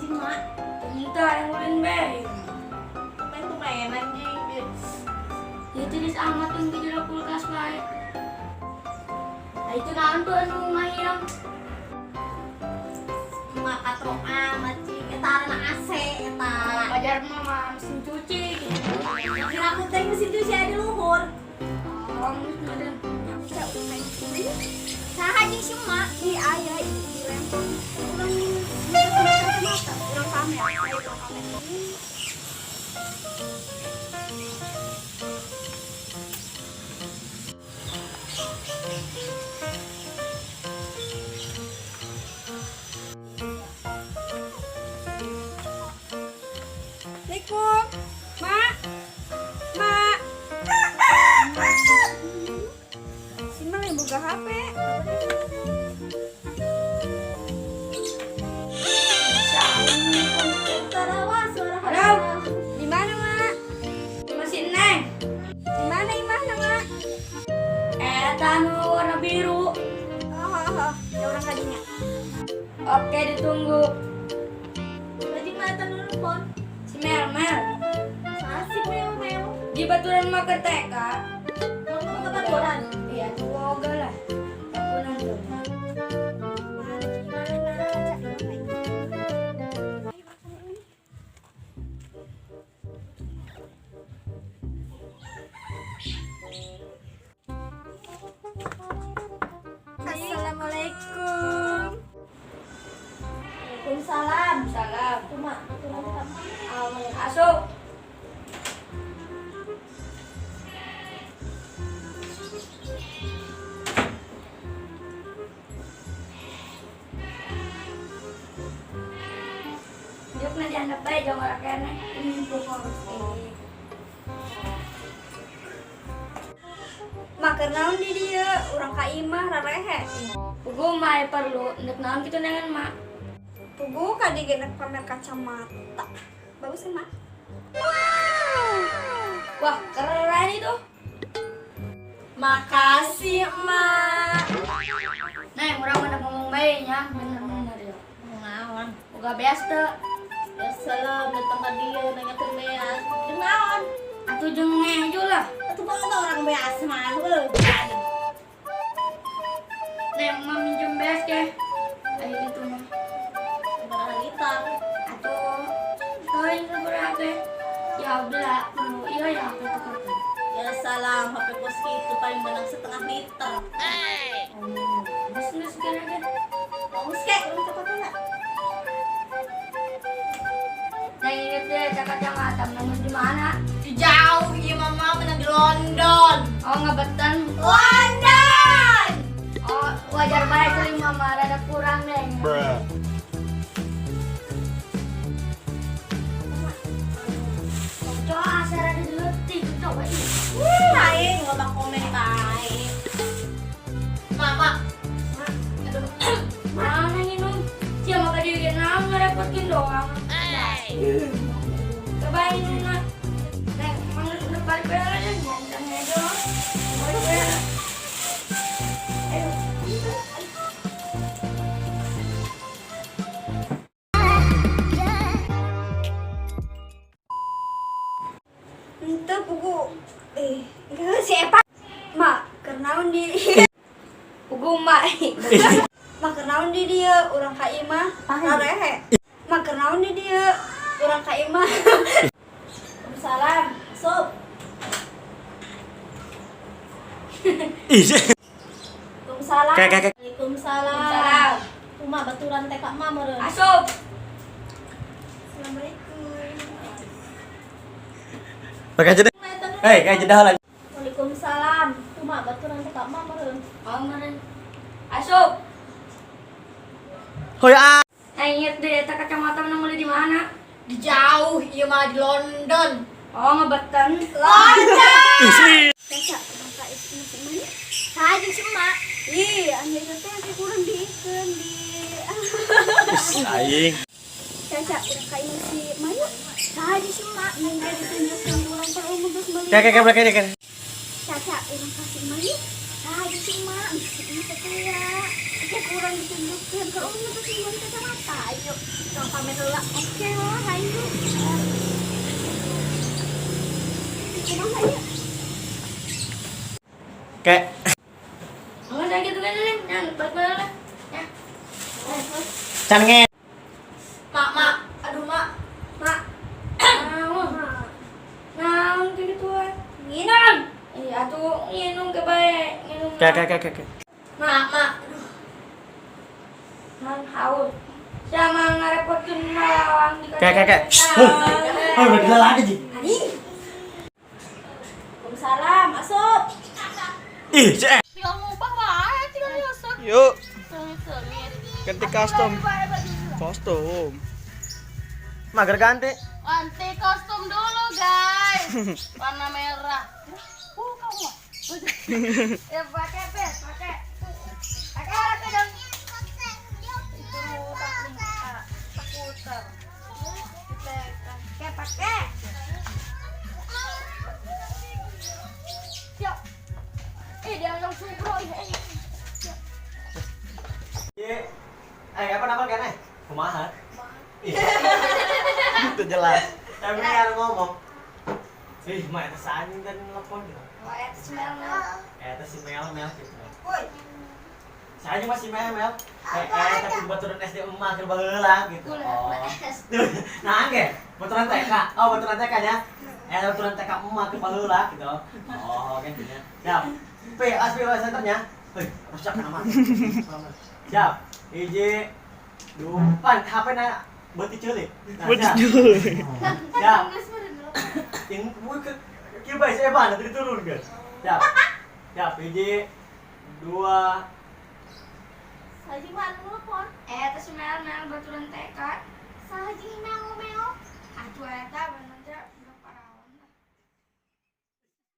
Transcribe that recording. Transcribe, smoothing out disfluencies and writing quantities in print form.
Si mak. Entah yang ulin be. Main-mainan jeung. Ya tiris amat yang di jero kulkas bae. Nah, itu naon tuh anu ngahirang. Mak katro amat cing. Eta arana AC eta. Wajar mah mesin cuci gitu. Kira aku teh mesin cuci aya di luhur. Oh, ada. Saha jeung si emak? Di aya di lempeng. Urang kacamata, urang pamer. Ayo urang pamer. Assalamualaikum. Mak. Mak. Si Mak yang buka HP. Suara Halo. Di mana, Mak? Masih neng. Di mana imahna, Mak? Eta anu warna biru. Oh. Ya urang ka dinya. Oke, ditunggu. Lagi mah eta nu nelpon. Si Mel Mel. Saha si Mel Mel? Di baturan mah keur TK. Mau ke baturan? Iya, tuh ogah lah. Aku nonton. Mana gimana? Cak, mana? Ayo makan ini. Assalamualaikum. Waalaikumsalam. Salam. Kumaha baturan kamu? Asup. Yuk na dihandap bae jangan ora keneh. Ini pokok. Mak keur naon di dieu? Urang ka imah rarehe. Puguh mah aya perlu ndek naon kitu neangan mak. Puguh ka dieu genek pamer kacamata. Bagus kan, Mak? Wah, keren itu. Makasih, Emak. Neng, urang mah ngomong bae nya, bener-bener ya. Naon? Boga beas teu? Ya salam datang ka dieu nanyakeun beas. Jeung naon? Atuh jeung ngejo lah. Atuh banget orang beas mah. Heuh. Neng, mah minjem beas ke. Ayo itu mah. Sabaraha liter? Atuh teuing sabaraha ge. Ya udah, perlu iya ya aku tukerkeun. Ya salam, HP kos kitu paling menang setengah liter. Oh, geus geus kira ge. Bagus kek, urang cepatna. Neng inget deh, kacamata menang di mana? Di jauh ieu mama menang di London. Oh, ngebetan. London. Oh, wajar bae teuing mama rada kurang deh. Bruh. Cok, asa rada leutik, coba ih. Aing loba komen bae. Mama. Aduh. Mana nginum? Sia mah ka dieu ge naon ngarepotkeun doang. Coba minum mah. Neng, mang udah balik bae lah deh, ngomong ngejo. Balik bae lah. Ayo. Henteu puguh. Eh, geus si Epa. Mak, keur naon di Puguh mak. Mak keur naon di dieu? Urang ka imah rarehe. Mak keur naon di dieu? Urang ka imah. Salam. Sup. Ih. Waalaikumsalam. Kayak kayak Waalaikumsalam. Salam. Kumaha baturan teh ka emak meureun. Asup. Assalamualaikum. Pakai aja deh. Hei, kayak jeda lah. Waalaikumsalam. Kumaha baturan teh ka emak meureun. Oh, meureun. Asup. Oh ya. Neng inget deh, eta kacamata menang beli di mana? Di jauh ieu mah di London. Oh, ngebetan. London. Ih. Caca, urang ka imah si emak. Saha jeung si emak? Ih, anjir teh si kurang diikeun di Aing. Caca, urang ka imah si emak yuk. Saha jeung si emak? Mungkin ditunjukkeun urang perlu geus meuli. Kayak kayak kayak kayak. Caca, urang ka si emak yuk. Saha jeung si emak? Si emak teh ya. Kurang ditunjukkeun ke umum teh sing meuli kacamata. Ayo, tong pamer heula. Oke lah, hayu. Kumaha ieu? Kayak Enggak saya gitu kan nih. Yang balik mana? Ya. can nge. Mak, mak. Aduh, mak. Mak. Naon? Naon kayak gituan? Nginum. Iya tuh nginum ke bae, nginum. Kayak kayak kayak kayak. Mak, mak. Aduh. Naon haus. Sama ngarepotkeun malawang di Kayak kayak kayak. Oh, udah gila lagi, Ji. Waalaikumsalam, asup. Ih, cek. Tinggal ngubah wae, tinggal nyusut. Yuk, Sengit-sengit. ganti kostum. Kostum. Mager ganti. Ganti kostum dulu, guys. Warna merah. Kamu. Ya pakai, Bes, pakai. Pakai pakai dong. Itu tak Pakai, pakai. Siap. Dia langsung bro. Iya. Eh, apa nama kan eh? Kumaha? Ih. Itu jelas. Tapi kan ngomong. Ih, mak eta anjing tadi nelpon gitu. Wah, itu smell mel. Eta si Mel Mel gitu. Woi. Saya masih Mel Mel. Tapi baturan SD emak keur baheula gitu. Oh. Nah, ge, baturan TK. Oh, baturan TK nya. Baturan TK emak keur baheula gitu. Oh, oke gitu. Siap. P, as P senternya. Hei, rusak nama. Siap. Hiji, dua, pan, HP na beuti ceulik. Nah, Beuti siap. ceulik. Siap. Yang gue ke kieu bae saya ban nanti turun kan. Siap. Siap, hiji, dua, Saya mah anu nelpon. Itu smell mel baturan TK.